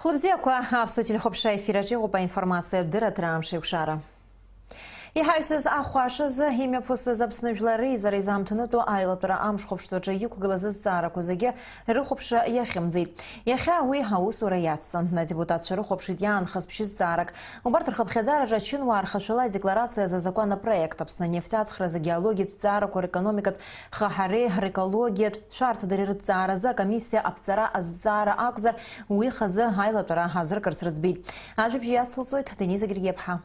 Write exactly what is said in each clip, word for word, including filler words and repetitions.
Лыбзиақәа, аԥсуа телехәаԥшра ефир аҿы иҟоуп аинформациатә дырраҭара Амш еиқәшара. Иҳаҩсыз ахәашазы имҩаԥысыз Аԥсны Жәлар Реизара изаамҭанытәу аилатәара амшхәаԥштәаҿы иқәгылаз азҵаарақәа зегьы рыхәаԥшра иахьымӡеит. Иахьа уи аусура иацҵан. Адепутатцәа рыхәаԥшит иаанхаз ԥшьызҵаарак. Убарҭ рхыԥхьаӡараҿы ачынуаа рхашәала адекларациа азы азакәан апроект, Аԥсны анефть аҵхразы агеологиатә ҭҵаарақәа рекономикатә хаҳареи рекологиатә шәарҭадареи рыҭҵааразы акомиссиа аԥҵара азҵаара акәзар, уи хазы аилатәара азыркырц рыӡбеит. Ажәабжь иацылҵоит Дениза Гергиаԥҳа.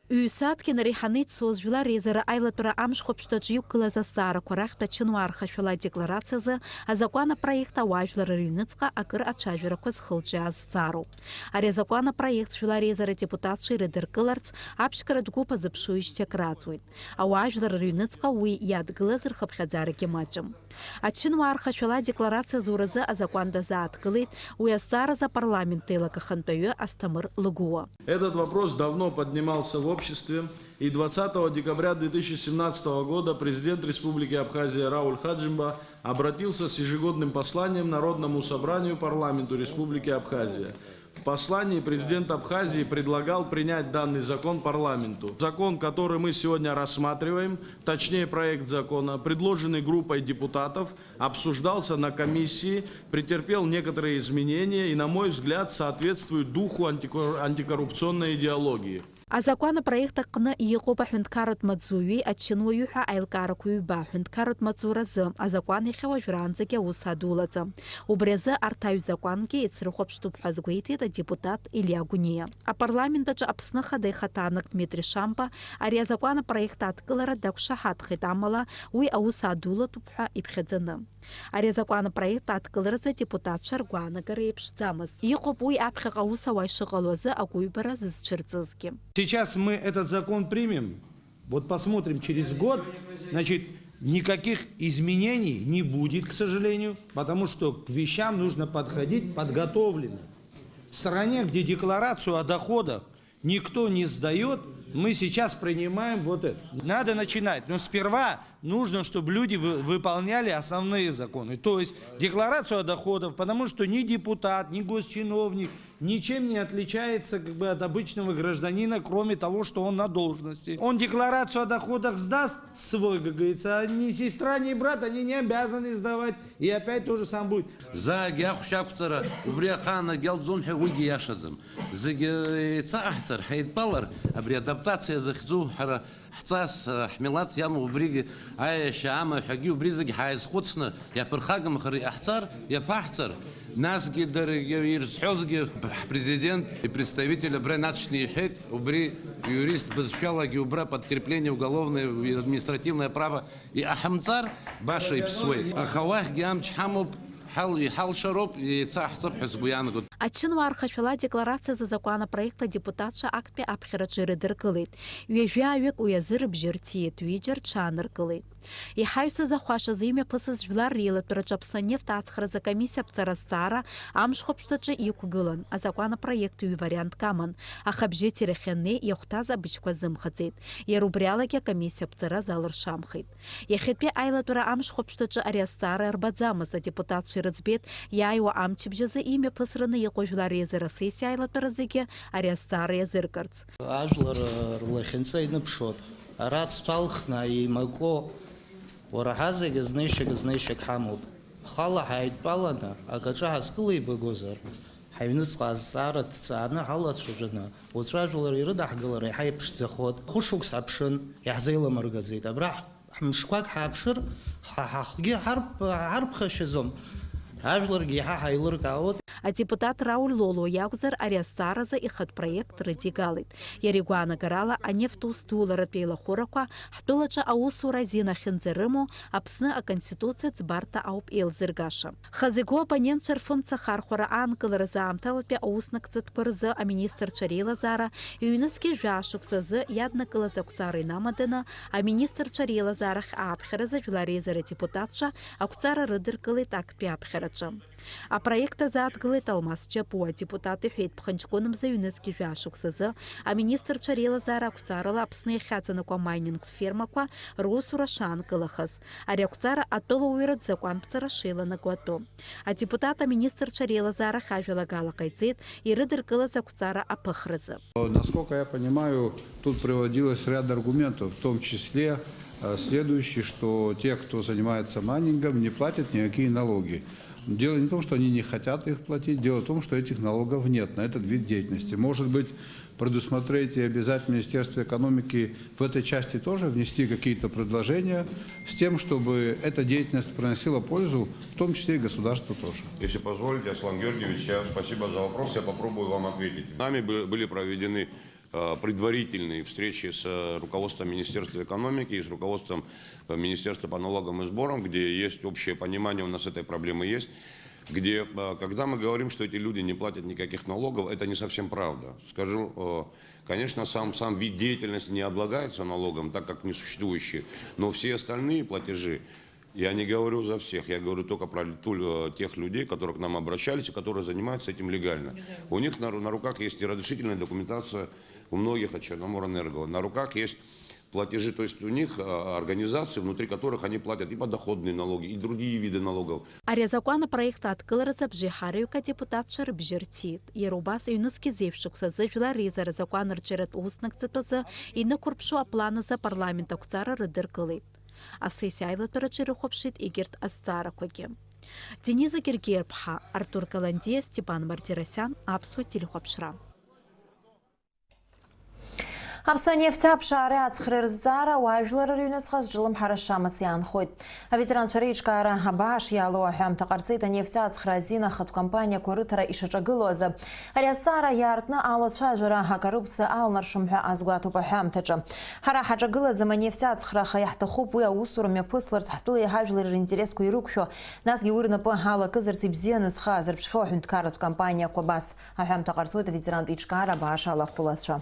Ҩ-сааҭк инареиҳаны ицоз Жәлар Реизара аилатәара амшхәаԥштәаҿы иқәгылаз азҵаарақәа рахьтә ачынуаа рхашәала адекларациазы азакәан апроект ауаажәлар рыҩныҵҟа акыр ацәажәарақәа зхылҿиааз зҵаароуп. Ари азакәан апроект Жәлар Реизара адепутатцәа ирыдыркыларц аԥшьгаратә гәыԥ азыԥшуижьҭеи акрааҵуеит. Ауаажәлар рыҩныҵҟа уи иадгылаз рхыԥхьаӡарагьы маҷым. Ачынуаа рхашәала адекларациа зуразы азакәан дазааҭгылеит уи азҵааразы апарламент еилак ахантәаҩы Асҭамыр Лыгәуа. Этот вопрос давно поднимался в обществе, и двадцатого декабря две тысячи семнадцатого года президент Республики Абхазия Рауль Хаджимба обратился с ежегодным посланием Народному собранию, парламенту Республики Абхазия. В послании президент Абхазии предлагал принять данный закон парламенту. Закон, который мы сегодня рассматриваем, точнее, проект закона, предложенный группой депутатов, обсуждался на комиссии, претерпел некоторые изменения и, на мой взгляд, соответствует духу антикор-, антикоррупционной идеологии. Азакәан апроект аҟны иҟоуп аҳәынҭқарратә маҵзуҩи ачынуаҩи ҳәа аилкаарақәа ҩба, аҳәынҭқарратә маҵзуразы азакәан иахьа уажәраанӡагьы аус адулаӡам. Убри азы арҭ аҩ-закәангьы еицрыхәаԥштәуп ҳәа азгәеиҭеит адепутат Илиа Гәыниа. Апарламент аҿы Аԥсны Ахада ихаҭа ааныркылеит Дмитри Шамба ари азакәан апроект адкылара дақәшаҳаҭхеит, амала уи аус адулатәуп ҳәа иԥхьаӡаны. Ари азакәан апроект адкыларазы адепутатцәа ргәаанагара еиԥшӡамызт. Иҟоуп уи аԥхьаҟа аус ауаа ишыҟало азы агәыҩбара зызцәырҵызгьы. Сейчас мы этот закон примем, вот посмотрим через год, значит, никаких изменений не будет, к сожалению, потому что к вещам нужно подходить подготовленно. В стране, где декларацию о доходах никто не сдаёт, мы сейчас принимаем вот это. Надо начинать, но сперва нужно, чтобы люди вы-, выполняли основные законы. То есть декларацию о доходах, потому что ни депутат, ни госчиновник ничем не отличается, как бы, от обычного гражданина, кроме того, что он на должности. Он декларацию о доходах сдаст свой, как говорится, а ни сестра, ни брат, они не обязаны сдавать. И опять то же самое будет. Заагьы ахәшьақәҵара убри ахаанагь иалҵӡом ҳәа уигьы иашаӡам. Зегьы еицаҟаҳҵар, ҳаидтәалар, абри адаптациа захьӡу ҳара ҳҵас, ҳмилаҭ иамоу убригьы аиашьа амаҳәагьы убри зегь ҳааизхәыцны иаԥырхагамхар иҟаҳҵар, иаԥаҳҵар, насгьы даргьы ирызҳәозгьы ҳпрезидент ипредставитель абра инаҵшьны иҳәеит, убри иурист бызшәалагьы убра подкрепление уголовное, административное право иҟаҳамҵар, баша иԥсуеит. Аха уахьгьы амч ҳамоуп, ҳал-, иҳалшароуп, еицаҳҵап ҳәа сгәы иаанагоит. Ачынуаа рхашәала адекларациа азы азакәан апроект адепутатцәа актәи аԥхьараҿы ирыдыркылеит. Ҩажәаҩык уи азы рыбжьы рҭиит, ҩыџьа рҽааныркылеит. Иҳаҩсыз ахәашазы имҩаԥысыз жәлар реилатәараҿы Аԥсны анефт аҵхразы акомиссиа аԥҵара азҵаара амшхәаԥштәаҿы иқәгылан, азакәан апроект ҩ-вариантк аман, аха абжьы ҭирахьаннеи иахәҭаз абыжьқәа азымхаӡеит. Иара убри алагьы акомиссиа аԥҵара залыршамхеит. Иахьатәи аилатәара амшхәаԥштәаҿы ари азҵаара арбаӡамызт, адепутатцәа ирыӡбеит, иааиуа амчыбжь азы имҩаԥысраны иҟоу жәлар реизара асессиа аилатәара зегьы ари азҵаара иазыркырц. Ажәлар рлахьынҵа иныԥшуан. Ара ацҭәа алхны еимаку, уара ҳазегьы знеишьак, знеишьак ҳамоуп. Ҳхала ҳаидтәаланы акаҿы ҳазкылибагозар, ҳаҩныҵҟа азҵаара ҭҵааны ҳалацәажәаны, уаҵәы ажәлар ирыдаҳгалар еиҳа иԥшӡахоит. Хәышықәса ҳаԥшын, иаҳзеилымыргаӡеит. Абра ҳ-, мшқәак ҳааԥшыр, ҳа ҳахәгьы ҳарԥ-, ҳарԥхашьаӡом, ажәларгьы еиҳа ҳаилыркаауеит. Адепутат Рауль Лолуа иакәзар, ари азҵааразы ихатә проект рыдигалеит. Иара игәаанагарала, анефт ус дууларатә еилахәырақәа ҳтәылаҿы аусура азин ахьынӡарымоу Аԥсны Аконституциа ӡбарҭа ауп еилзыргаша. Хазы игоу оппонентцәа рфымца ахархәара аанкыларазы аамҭалатәи аус нагӡатәқәа рзы аминистрцәа реилазаара ҩнызқьи жәаа шықәсазы иаднакылаз ақәҵара инамаданы, аминистрцәа реилазаарахь ааԥхьаразы Жәлар Реизара адепутатцәа ақәҵара рыдыркылеит актәи аԥхьараҿы. Апроект азааҭгылеит Алмас Џьапуа. Адепутат иҳәеит, ԥхынҷкәын мза ҩнызқьи жәаа шықәсазы аминистрцәа реилазаара ақәҵарала Аԥсны иахьаҵанакуа амайнингтә фермақәа русура шаанкылахаз. Ари ақәҵара атәылауаҩратә закәанԥҵара шеиланаго атәы. Адепутат аминистрцәа реилазаарахь ажәалагала ҟаиҵеит ирыдыркылаз ақәҵара аԥыхразы. Насколько я понимаю, тут приводилось ряд аргументов, в том числе, э, следующий, что те, кто занимается майнингом, не платят никакие налоги. Дело не в том, что они не хотят их платить, дело в том, что этих налогов нет на этот вид деятельности. Может быть, предусмотреть и обязать Министерство экономики в этой части тоже внести какие-то предложения с тем, чтобы эта деятельность приносила пользу, в том числе и государству тоже. Если позволите, Аслан Георгиевич, я, спасибо за вопрос, я попробую вам ответить. Нами бы-, были проведены, э, предварительные встречи с, э, руководством Министерства экономики и с руководством, э, Министерства по налогам и сборам, где есть общее понимание, у нас этой проблемы есть, где, э, когда мы говорим, что эти люди не платят никаких налогов, это не совсем правда. Скажу, э, конечно, сам, сам вид деятельности не облагается налогом, так как несуществующий, но все остальные платежи, я не говорю за всех, я говорю только про ту-, э, тех людей, которые к нам обращались и которые занимаются этим легально. Легально. У них на ру-, на руках есть и разрешительная документация у многих от Черноморэнерго, на руках есть платежи, то есть у них, а, организации, внутри которых они платят и подоходные налоги, и другие виды налогов. Ари азакәан апроект адкыларазы абжеиҳараҩык адепутатцәа рыбжьы рҭиит. Иара убас, ҩнызқь зеижә шықәсазы жәлар реизара азакәан рҿиаратә уснагӡатәазы инықәырԥшуа аплан азы апарламент ақәҵара рыдыркылеит. Асессиа аилатәараҿы ирыхәаԥшит егьырҭ азҵаарақәагьы. Дениза Гергиа-иԥҳа, Артур Каландиа, Степан Мартиросиан, Аԥсуа телехәаԥшра. Аԥсны анефти аԥшаареи аҵхреи рызҵаара уаажәлар рыҩныҵҟа зҿлымҳара шамац иаанхоит. Аветеранцәа реиҿкаара абааш иаалоу аҳәамҭа ҟарҵеит анефти аҵхра азин ахатә компаниақәа рыҭара ишаҿагылоу азы. Ари азҵаара иаартны алацәажәара, акоррупциа алнаршом ҳәа азгәаҭоуп аҳәамҭаҿы. Ҳара ҳаҿагылаӡам анефти аҵхра, аха иаҳҭахуп уи аусура мҩаԥысларц, ҳтәылеи ҳажәлари ринтересқәа ирықәшәо, насгьы уи рнапы алакызарц ибзианы зхы аазырԥшхьоу аҳәынҭқарратә компаниақәа абас. Аҳәамҭа ҟарҵоит аветерантә еиҿкаара абааш алахәылацәа.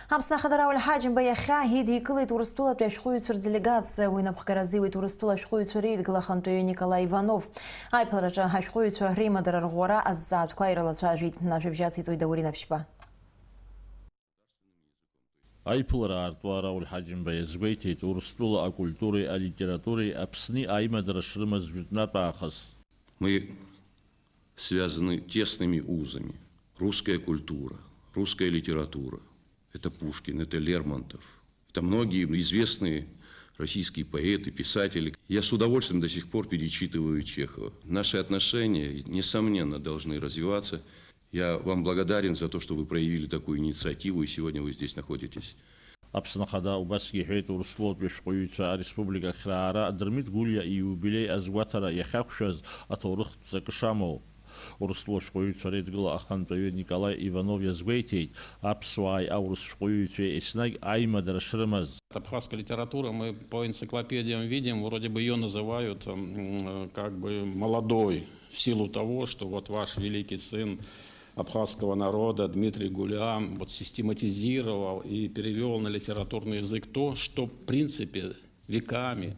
Аԥсны Ахада Рауль Ҳаџьымба иахьа идикылеит Урыстәылатәи ашәҟәыҩҩцәа рделегациа. Уи напхгара азиуеит Урыстәыла ашәҟәыҩҩцәа реидгыла ахантәаҩы Николаи Иванов. Аиԥылараҿы ашәҟәыҩҩцәа реимадара рӷәӷәара азҵаатәқәа ирылацәажәеит. Ажәабжь ациҵоит Даур Инаԥшьба. Аиԥылара аартуа Рауль Ҳаџьымба иазгәеиҭеит, Урыстәыла акультуреи алитературеи Аԥсни аимадара шрымаз жәытәнатә аахыс. Мы связаны тесными узами. Русская культура, русская литература. Это Пушкин, это Лермонтов, это многие известные российские поэты, писатели. Я с удовольствием до сих пор перечитываю Чехова. Наши отношения, несомненно, должны развиваться. Я вам благодарен за то, что вы проявили такую инициативу, и сегодня вы здесь находитесь. Аԥсны Ахада убасгьы иҳәеит, Урыстәылатәи ашәҟәыҩҩцәа ареспублика ахьраара Дырмит Гәлиа ииубилеи азгәаҭара иахьақәшәаз аҭоурыхтә ҵакы шамоу. Урыстәыла ашәҟәыҩҩцәа реидгыла ахантәаҩы Николаи Иванов иазгәеиҭеит, аԥсуааи аурыс шәҟәыҩҩцәеи еснагь аимадара шрымаз. Абхазская литература, мы по энциклопедиям видим, вроде бы её называют, м, как бы молодой, в силу того, что вот ваш великий сын абхазского народа Дмитрий Гуля вот систематизировал и перевёл на литературный язык то, что, в принципе, веками,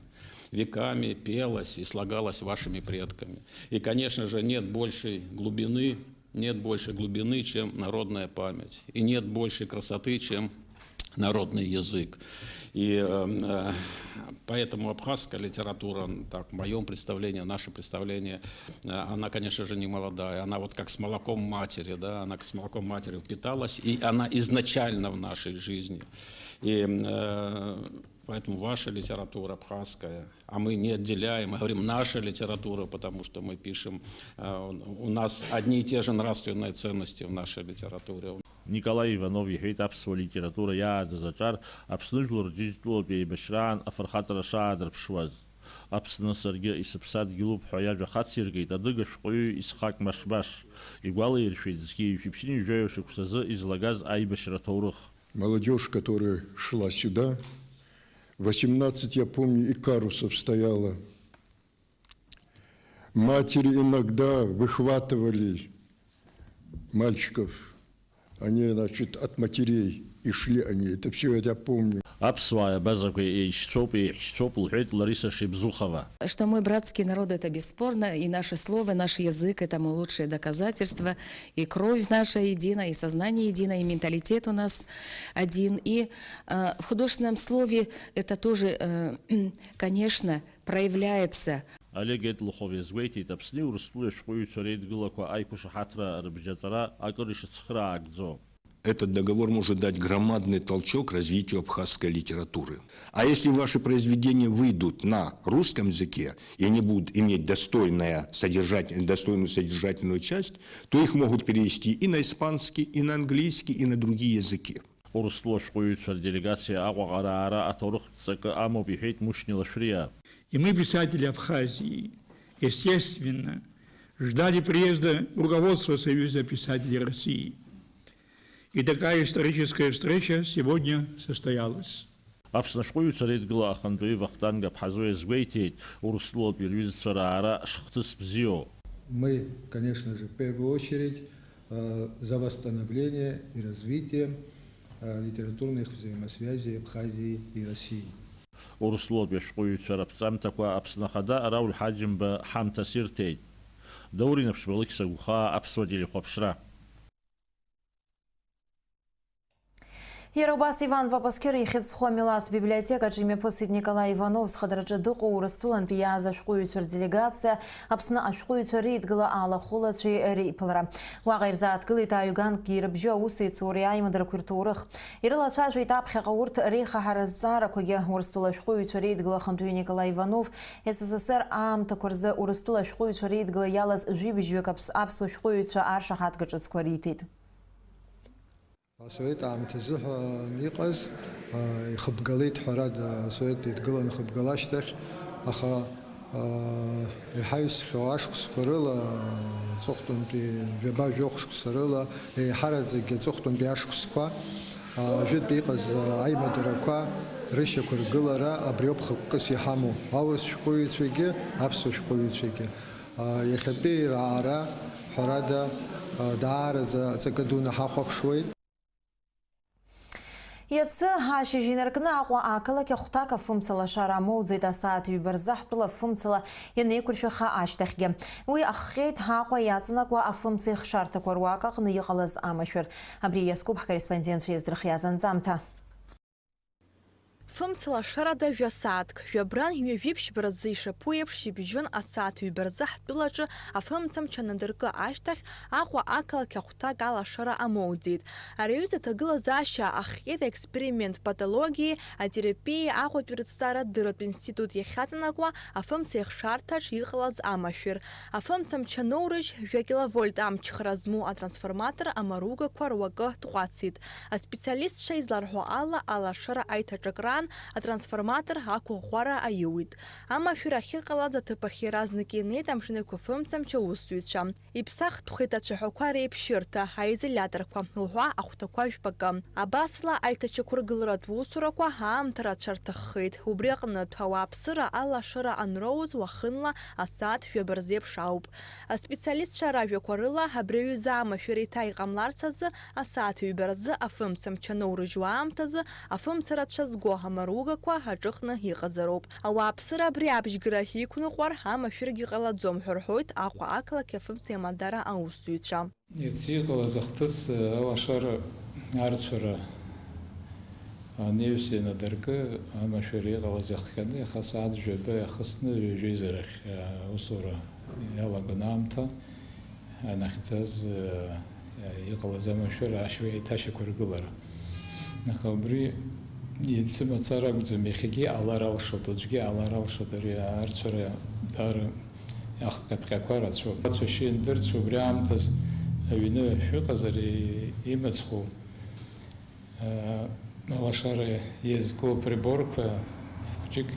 веками пелось и слагалось вашими предками. И, конечно же, нет большей глубины, нет большей глубины, чем народная память. И нет большей красоты, чем народный язык. И, э, э, поэтому абхазская литература, так, в моём представлении, в нашем представлении, э, она, конечно же, не молодая. Она вот как с молоком матери, да, она как с молоком матери впиталась, и она изначально в нашей жизни. И, э, поэтому ваша литература абхазская, а мы не отделяем, мы говорим «наша литература», потому что мы пишем, э, у нас одни и те же нравственные ценности в нашей литературе. Николаи Иванов иҳәеит аԥсуа литература иааӡаз аҿар Аԥсны жәлар Џьынџьтәылатәи еибашьраан афырхаҵара шаадырԥшуаз. Аԥсны саргьы исыԥсадгьылуп ҳәа иажәа хациркит адыга шәҟәыҩҩы Исхаҟ Машбаш. Игәалаиршәеит зқьи жәшәи ԥшьынҩажәи жәаҩа шықәсазы излагаз аибашьра аҭоурых. Молодёжь, которая шла сюда, восемнадцать, я помню, икарусов стояло. Матери иногда выхватывали мальчиков. Они, значит, от матерей и шли они. Это всё я помню. Аԥсуаа абазақәа еишьцәоуп, еиҳәшьцәоуп, лҳәеит Лариса Шебзухова. Что мой братский народ, это бесспорно, и наше слово, наш язык, этому лучшее доказательство, и кровь наша едина, и сознание едино, и менталитет у нас один, и, э, в художественном слове это тоже, э, конечно, проявляется. Олег Едлухов иазгәеиҭеит, Аԥсни Урыстәылеи ашәҟәыҩҩцәа реидгылақәа аиқәышаҳаҭра рыбжьаҵара акыр ишыцхраагӡо. Этот договор может дать громадный толчок развитию абхазской литературы. А если ваши произведения выйдут на русском языке и они будут иметь достойное содержать-, достойную содержательную часть, то их могут перевести и на испанский, и на английский, и на другие языки. Урыстәыла ашәҟәыҩҩцәа рделегациа Аҟәаҟа раара аҭоурыхтә ҵакы амоуп, иҳәеит Мушьни Лашәриа. И мы, писатели Абхазии, естественно, ждали приезда руководства Союза писателей России. И такая историческая встреча сегодня состоялась. Аԥсны ашәҟәыҩҩцәа реидгыла ахантәаҩы Вахтанг Аԥҳазоу иазгәеиҭеит, Урыстәылатәи рҩызцәа раара шхҭыс бзиоу. Мы, конечно же, в первую очередь, э, за восстановление и развитие, э, литературных взаимосвязей Абхазии и России. Урыстәылатәи ашәҟәыҩҩцәа раԥҵамҭақәа Аԥсны Ахада Рауль Ҳаџьымба ҳамҭас ирҭеит. Даур Инаԥшьба, Алықьса Гәхаа, Аԥсуа телехәаԥшра. Иара убас Иван Папасқьыр ихьӡ зху амилаҭтә библиотекаҿы имҩаԥысит Николаи Иванов зхадараҿы дыҟоу Урыстәылантәи иааз ашәҟәыҩҩцәа рделегациа, Аԥсны ашәҟәыҩҩцәа реидгыла алахәылацәеи реиԥылара. Уаҟа ирзааҭгылеит ааҩганкгьы ирыбжьоу аусеицуреи аимадарақәеи рҭоурых. Ирылацәажәеит аԥхьаҟа урҭ реихаҳара азҵаарақәагьы. Урыстәыла ашәҟәыҩҩцәа реидгыла ахантәаҩы Николаи Иванов С С С Р аамҭақәа рзы Урыстәыла ашәҟәыҩҩцәа реидгыла иалаз жәибжьҩык аԥс-, аԥсуа шәҟәыҩҩцәа аршаҳаҭгаҿыцқәа риҭеит. Асовет аамҭазы ҳәа иҟаз, а, ихыбгалеит, ҳәарада, асовет еидгыланы ихыбгала ашьҭахь, аха, а, иҳаҩсхьоу ашықәсқәа рыла, аҵыхәтәантәи жәаба-жәохә шықәса рыла, еиҳараӡакгьы аҵыхәтәантәи ашықәсқәа, а, ажәытә иҟаз, а, аимадарақәа рышьақәыргылара абриоуп хықәкыс иҳамоу, аурыс шәҟәыҩҩцәагьы, аԥсуа шәҟәыҩҩцәагьы. А, иахьатәи раара, ҳәарада, а, даараӡа аҵакы дуны ҳахәаԥшуеит. Иацы ашьыжь инаркны Аҟәа ақалақь ахәҭак афымца лашара амоуӡеит асааҭ ҩба рзы ҳтәыла афымцала ианеиқәыршәаха ашьҭахьгьы. Уи ахҟьеит Аҟәа иаҵанакуа афымцеихшарҭақәа руак аҟны иҟалаз амашәыр. Абри иазкуп ҳкорреспондентцәа иаздырхиаз анҵамҭа. Фымцала шарада жәа сааҭк, жәабран ҩажәи ԥшьба рзы ишаԥу еиԥш ибжьон асааҭ ҩба рзы ҳтәылаҿы афымцамч анадыркы ашьҭахь, Аҟәа ақалақь ахәҭак алашара амоуӡеит. Ари аҩыза аҭагылазаашьа ахҟьеит аексперимент патологиеи атерапиеи Аҟәатәи рыҭҵаарадырратә институт иахьаҵанакуа афымцеихшарҭаҿ иҟалаз амашәыр. Афымцамч аноурыжь, жәа киловольт амчхара змоу атрансформатор амаругақәа руакы тҟәацит. Аспециалистцәа изларҳәо ала, алашара аиҭаҿакраан атрансформатор ақәыӷәӷәара аиуит. Амашәыр ахьыҟалаз аҭыԥ ахь иаразнак инеит амшын еиқәафымцамч аусзуҩцәа. Иԥсахтәхеит ацәаҳәақәа реиԥшьырҭа, аизоляторқәа уҳәа ахәҭақәа жәпакы. Абасала, аиҭачақәыргыларатә усурақәа аамҭа рацәа рҭаххеит. Убри аҟнытә, ауааԥсыра алашара анроуз уахынла асааҭ жәаба рзеиԥш ауп. Аспециалистцәа ражәақәа рыла, абри аҩыза амашәыр еиҭа иҟамларц азы, асааҭ ҩба рзы афымцамч аноурыжьуа аамҭазы, афымцарацәа зго амаругақәа аҿыхны иҟазароуп. Ауааԥсыра абри абжьгарахь иқәныҟәар, амашәыргьы ҟалаӡом ҳәа рҳәоит Аҟәа ақалақь афымцеимадара аусзуҩцәа. Иацы иҟалаз ахҭыс, алашара арцәара анаҩс ианадыркы, амашәыр иҟалаз иахҟьаны, иаха асааҭ жәаба иахысны ҩажәеизарахь аусура иалагон аамҭа анахьӡаз, иҟалаз амашәыр ашьоу еиҭашьақәыргылара. Аха убри иацы мацара акәӡам, иахьагьы иҟалар алшоит, уаҵәгьы иҟалар алшоит, ари арцәара даара Ахҟьаԥҟьақәа рацәоуп. Ацәашьы иандырцәо убри аамҭаз аҩны шәыҟазар, имыцхәу, алашара иазку априборқәа хәҷык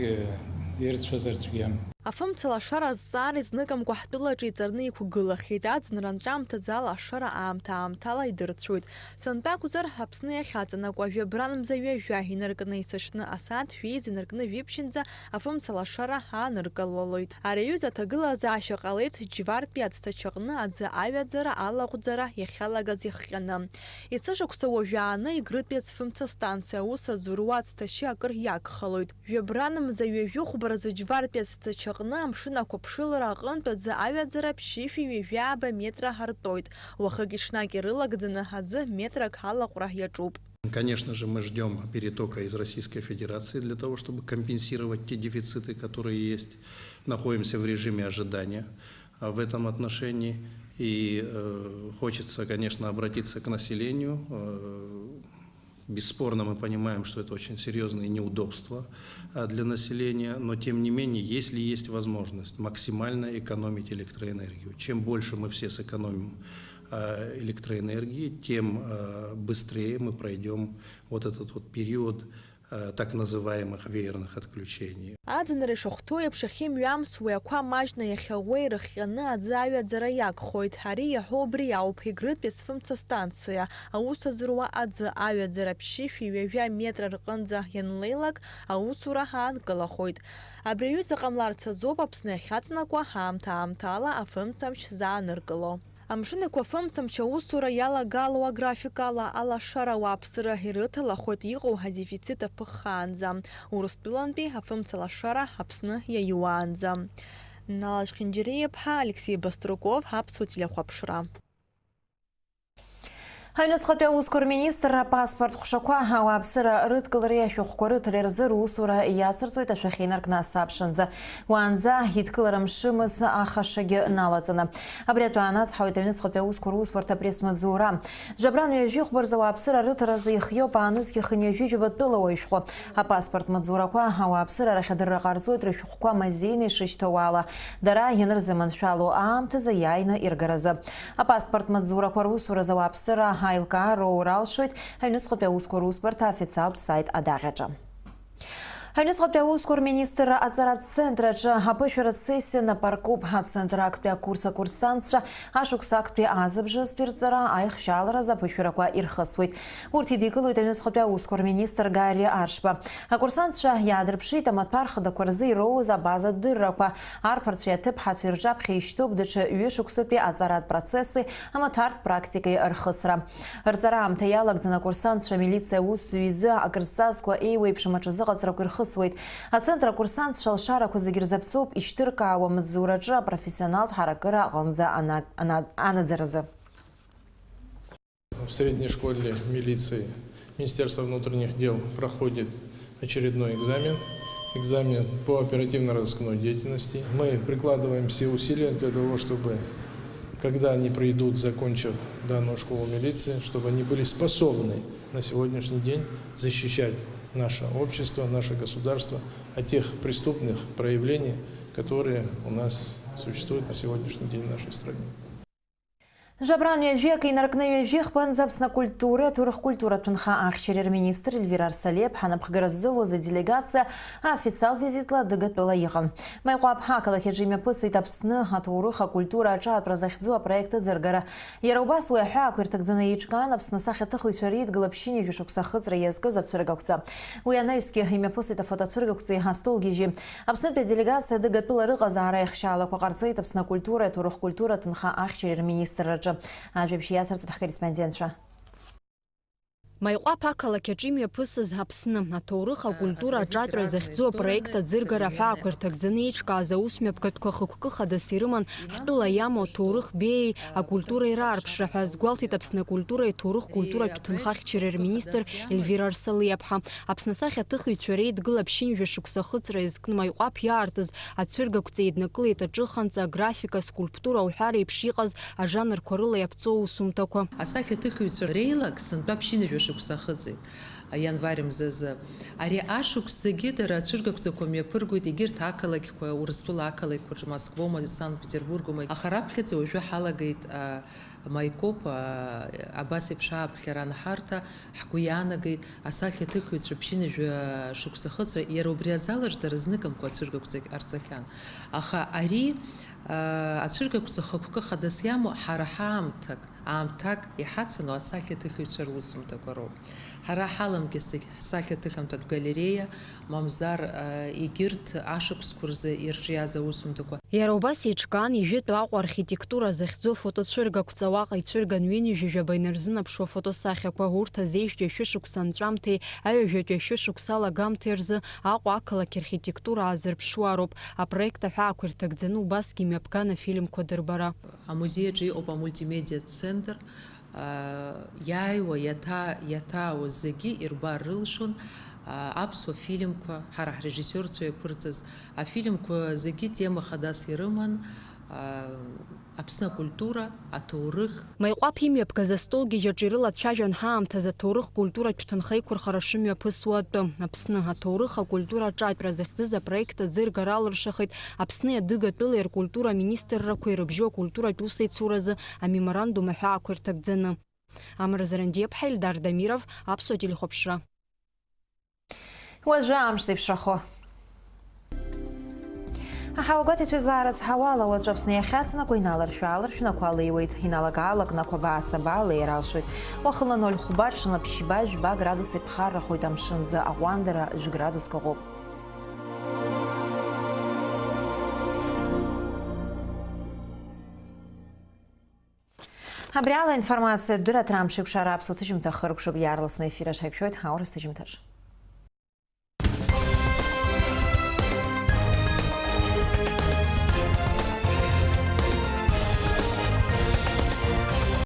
ирцәазар цәгьам. Афымца лашара азҵаара изныкымкәа ҳтәылаҿы иҵарны иқәгылахьеит. Аӡынра анҵәамҭазы алашара аамҭа-аамҭала идырцәоит. Сынтәа акәзар, Аԥсны иахьаҵанакуа жәабранмза ҩажәа инаркны есыҽны асааҭ жәеиза инаркны жәиԥшьынӡа афымца лашара ааныркылалоит. Ари аҩыза аҭагылазаашьа ҟалеит Џьвартәи ацҭачаҟны аӡы аҩаӡара алаҟәӡара иахьалагаз иахҟьаны. Есышықәса уажәааны Егрытәи ацәфымца станциа аус азуруа ацҭашьы акыр иагхалоит. Жәабранмза ҩажәи хәба рзы Џьвартәи ацҭачаҟны амшын ақәыԥшылара аҟынтә аӡы аҩаӡара ԥшьышәи ҩажәи ааба метра артоит. Уахыки-ҽнаки рылагӡаны аӡы метрак алаҟәра иаҿуп. Конечно же, мы ждём перетока из Российской Федерации для того, чтобы компенсировать те дефициты, которые есть. Находимся в режиме ожидания, а, в этом отношении. И, э, хочется, конечно, обратиться к населению. Э, бесспорно, мы понимаем, что это очень серьёзные неудобства, а, для населения, но тем не менее, если есть возможность, максимально экономить электроэнергию. Чем больше мы все сэкономим, а, электроэнергии, тем, а, быстрее мы пройдём вот этот вот период, э, так называемых веерных отключений. Аӡынра ишахәҭоу еиԥш, ахьымҩамсуеи ақәа маҷны иахьаууеи ирыхҟьаны аӡы аҩаӡара иагхоит. Ари иаҳәо убри ауп, Егрытәи ацәфымца станциа аус азуруа аӡы аҩаӡара ԥшьышәи ҩажәа метра рҟынӡа ианлеилак, аусура аанкылахоит. Абри аҩыза ҟамларц азоуп Аԥсны иахьаҵанакуа аамҭа-аамҭала афымцамч зааныркыло. Амшын Еиқәафымцамч аусура иалагало аграфик ала алашара ауааԥсыра ирыҭалахоит иҟоу адефицит аԥыххаанӡа, Урыстәылантәи афымца лашара Аԥсны иаиуаанӡа. Нала Чхинџьариа-иԥҳа, Алексеи Баструков, Аԥсуа телехәаԥшра. Аҩныҵҟатәи аусқәа рминистрра апаспорт ҟәшақәа ауааԥсыра рыдкылареи ашәҟәқәа рыҭареи рзы русура иацырҵоит ашәахьа инаркны асабшанӡа. Уаанӡа идкылара мшымыз ахашагьы налаҵаны. Абри атәы аанацҳауеит аҩныҵҟатәи аусқәа русбарҭа апресс-маҵзура. Жәабран ҩажәи хәба рзы ауааԥсыра рыҭаразы ихиоуп аанызқьи хынҩажәи жәаба тәылауаҩ шәҟәы. Апаспорт маҵзурақәа ауааԥсыра рахь адырра ҟарҵоит рышәҟәқәа мазеины ишышьҭоу ала, дара ианырзаманшәалоу аамҭазы иааины иргаразы. Апаспорт маҵзурақәа русуразы ауааԥсыра аилкаа роур алшоит аҩныҵҟатәи аусқәа русбарҭа аофициалтә сайт адаҟьаҿы. Аҩныҵҟатәи аусқәа рминистрра аҵаратә центр аҿы аԥышәаратә сессиа напаркуп. Ацентр актәи акурс акурсантцәа ашықәс актәи азыбжазтәи рҵара аихшьааларазы аԥышәарақәа ирхысуеит. Урҭ идикылоит аҩныҵҟатәи аусқәа рминистр Гарри Аршба. Акурсантцәа иаадырԥшит амаҭәар хадақәа рзы ироуз абазатә дыррақәа. Арԥарцәеи аҭыԥҳацәеи рҿаԥхьа ишьҭоуп даҽа ҩышықәсатәи аҵаратә процесси амаҭәартә практикеи рхысра. Рҵара аамҭа иалагӡаны акурсантцәа амилициа аусзуҩ изы акрызҵазкуа еиуеиԥшым аҽазыҟаҵарақәа ирхысуеит. Ацентр акурсантцәа алшарақәа зегьы рзаԥҵоуп ишьҭыркаауа амаҵзураҿы апрофессионалтә ҳаракыра аҟынӡа ана-, ана-, анаӡаразы. В средней школе милиции Министерства внутренних дел проходит очередной экзамен, экзамен по оперативно-розыскной деятельности. Мы прикладываем все усилия для того, чтобы, когда они придут, закончив данную школу милиции, чтобы они были способны на сегодняшний день защищать наше общество, наше государство от тех преступных проявлений, которые у нас существуют на сегодняшний день в нашей стране. Жәабран ҩажәи акы инаркны ҩажәи хԥынӡа Аԥсны акультуреи аҭоурых-культуратә ҭынха ахьчареи рминистр Ельвира Арсалиаԥҳа анапхгара ззылуаз аделегациа аофициалтә визитла Адыгатәыла иҟан. Маиҟәаԥҳа ақалақь аҿы имҩаԥысит Аԥсны аҭоурых акультура аҿатәра захьӡу апроект ыӡыргара. Иара убас уи аҳәаақәа ирҭагӡаны еиҿкаан Аԥсны асахьаҭыхыҩцәа реидгыла ԥшьынҩажәа шықәса ахыҵра иазкыз ацәыргақәҵа. Уи анаҩсгьы имҩаԥысит афотоцәыргақәҵеи астолгьежьи. Аԥснытәи аделегациа Адыгатәыла рыҟазаара аихшьаалақәа ҟарҵеит Аԥсны акультуреи аҭоурых-культура ҭынха ахьчареи рминистрраҿы. Ажәабжь иацырҵоит ҳкорреспондентцәа. Маиҟәаԥ ақалақь аҿы имҩаԥысыз Аԥсны аҭоурых акультура аҿатәра захьӡу апроект аӡыргара аҳәаақәа ирҭагӡаны еиҿкааз аусмҩаԥгатәқәа хықәкы хадас ирыман ҳтәыла иамоу аҭоурых беиеи акультуреи раарԥшра ҳәа азгәалҭеит Аԥсны акультуреи аҭоурых-культуратә ҭынха ахьчареи рминистр Ельвира Арсалиаԥҳа. Аԥсны асахьаҭыхыҩцәа реидгыла ԥшьынҩажәа шықәса ахыҵра иазкны Маиҟәаԥ иаартыз ацәыргақәҵа еиднакылеит аҿыханҵа, аграфика, аскульптура уҳәа реиԥш иҟаз ажанрқәа рыла иаԥҵоу аусумҭақәа. Асахьаҭыхыҩцәа реилак сынтәа ԥшьынҩажәа Шықәса ахыҵит, ианвар мзазы. Ари ашықәс зегьы дара ацәыргақәҵақәа мҩаԥыргоит егьырҭ ақалақьқәа, Урыстәыла ақалақьқәа рҿы, Москвоума, Санкт-Петербургоума, аха раԥхьаӡа уажәы ҳалагеит, а, Маикоп, а, абас еиԥш ааԥхьара анҳарҭа, ҳгәы иаанагеит асахьаҭыхҩцәа ԥшьынҩажәа шықәса ахыҵра, иара убри азалаҿ дара зныкымкәа ацәыргақәҵагь ҟарҵахьан. Аха ари, а, ацәыргақәҵа хықәкы хадас иамоу ҳара ҳаамҭак, аамҭак иҳацану асахьаҭыхҩцәа русумҭақәа роуп. Ҳара ҳаламкьысит ҳсахьаҭыхымҭатә галереиа, мамзар, а, егьырҭ ашықәсқәа рзы ирҿиаз аусумҭақәа. Иара убас еиҿкаан ижәытәу Аҟәа архитектура захьӡу афотоцәыргақәҵа, уаҟа ицәырган ҩынҩажәа жәаба инарзынаԥшуа афотосахьақәа. Урҭ азеижәтәи ашәышықәса анҵәамҭеи аҩажәатәи ашәышықәса алагамҭеи рзы Аҟәа ақалақь архитектура аазырԥшуа роуп. Апроект аҳәаақәа ирҭагӡаны убасгьы имҩаԥган афильмқәа дырбара. Амузеи аҿы иҟоуп амультимедиатә центр. Иааиуа, иаҭа-, иаҭаауа зегьы ирбар рылшон аԥсуа фильмқәа, ҳара ҳрежиссиорцәа иаԥырҵаз афильмқәа зегьы тема хадас ирыман, Аԥсны акультура, аҭоурых. Маиҟәаԥ имҩаԥгаз астолгьежь аҿы ирылацәажәон ҳаамҭазы аҭоурых-культуратә ҭынхеиқәырхара шымҩаԥысуа атәы. Аԥсны аҭоурых-акультура аҿатәра захьӡыз апроект азы ргара алыршахеит Аԥсни Адыгатәылеи ркультура аминистррақәеи рыбжьоу акультуратә усеицуразы амеморандум аҳәаақәа ирҭагӡаны. Амра Зарандиаԥҳа, Ельдар Дамиров, Аԥсуа телехәаԥшра. Уажәы амш зеиԥшрахо. Аҳауагәаҭаҩцәа излаарыцҳауа ала, уаҵәы Аԥсны иахьаҵанакуа иналаршә-ааларшәны ақәа леиуеит, иналагаалакны ақәа баасабаа леир алшоит. Уахынла ноль хәба, ҽынла ԥшьба, жәба градус иԥхаррахоит, амшын аӡы аҟәандара жәградуск ыҟоуп. Абри ала аинформациатә дырраҭара Амшеикәшара аԥсуа ҭыжьымҭа хыркәшоуп, иаарласны аефир аҿы ҳаиқәшәоит аурыс ҭыжьымҭаҿ.